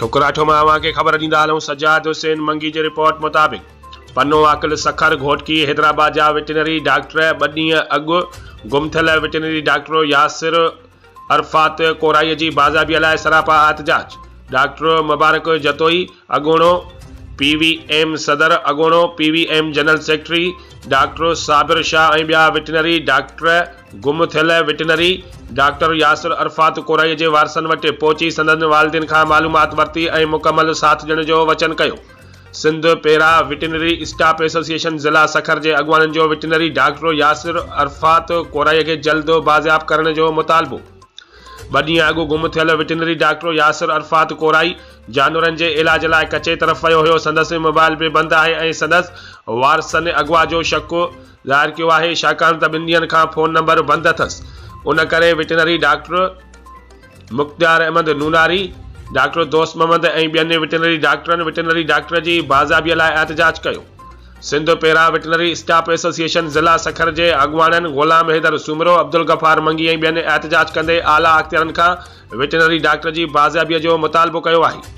ٺڪراٺو مان اوهان کي خبر ڏيندا هلون سجاد حسين منگي جي رپورٽ مطابق پنو عاقل سکر گهوٽڪي حيدرآباد جا وٽنري ڊاڪٽر ٻه ڏينهن اڳ گم ٿيل وٽنري ڊاڪٽر ياسر عرفات ڪورائي جي بازيابي لاء سراپا احتجاج ڊاڪٽر مبارڪ جتوئي اڳوڻو پي وي ايم صدر اڳوڻو P V M general secretary doctor Sabir Shah ۽ ٻيا وٽنري ڊاڪٽر گم ٿيل وٽنري ڊاڪٽر ياسر عرفات ڪورائي جي وارثن وٽ پهچي سندن والدين کان معلومات ورتي ۽ مڪمل ساٿ ڏيڻ جو وچن ڪيو. سنڌ پيرا وٽنري اسٽاف ايسوسيئيشن ضلع سکر جي اڳواڻن جو وٽنري ڊاڪٽر ياسر عرفات ڪورائي کي جلد بازياب ڪرڻ جو مطالبو. ٻه ڏينهن اڳ گم ٿيل وٽنري ڊاڪٽر ياسر عرفات ڪورائي جانورن جي علاج لاء ڪچي طرف ويو هيو سندس موبائل به بند آهي ۽ سندس وارثن اغوا جو شڪ ظاهر ڪيو آهي ڇاڪاڻ ته ٻن ڏينهن کان فون نمبر بند اٿس ان ڪري veterinary doctor Mukhtiar Ahmed Nonari, doctor Dost Muhammad ۽ ٻين وٽرنري ڊاڪٽرن وٽرنري ڊاڪٽر جي بازيابي لاء احتجاج ڪيو. سنڌ پيرا وٽرنري اسٽاف ايسوسيئيشن ضلع سکر جي اڳواڻن غلام حيدر سومرو، عبدالغفار منگي ۽ ٻين احتجاج ڪندي اعليٰ اختيارن کان وٽرنري ڊاڪٽر جي بازيابي جو مطالبو ڪيو آهي.